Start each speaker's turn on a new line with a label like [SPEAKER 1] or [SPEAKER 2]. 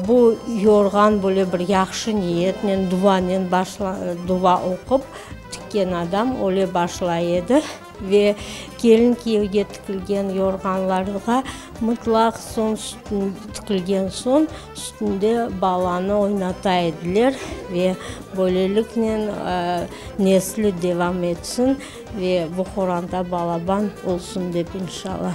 [SPEAKER 1] Bu yorğan böyle bir yahşı niyetnen, duanen dua oqup tikken adam öyle başlay edi. Ve kelin-kiyevge tikilgen yorğanlarğa mıtlaq soñ tikilgen soñ üstünde balanı oynata ediler ve böyleliknen nesli devam etsin ve bu qoranta balaban olsun dep, inşallah.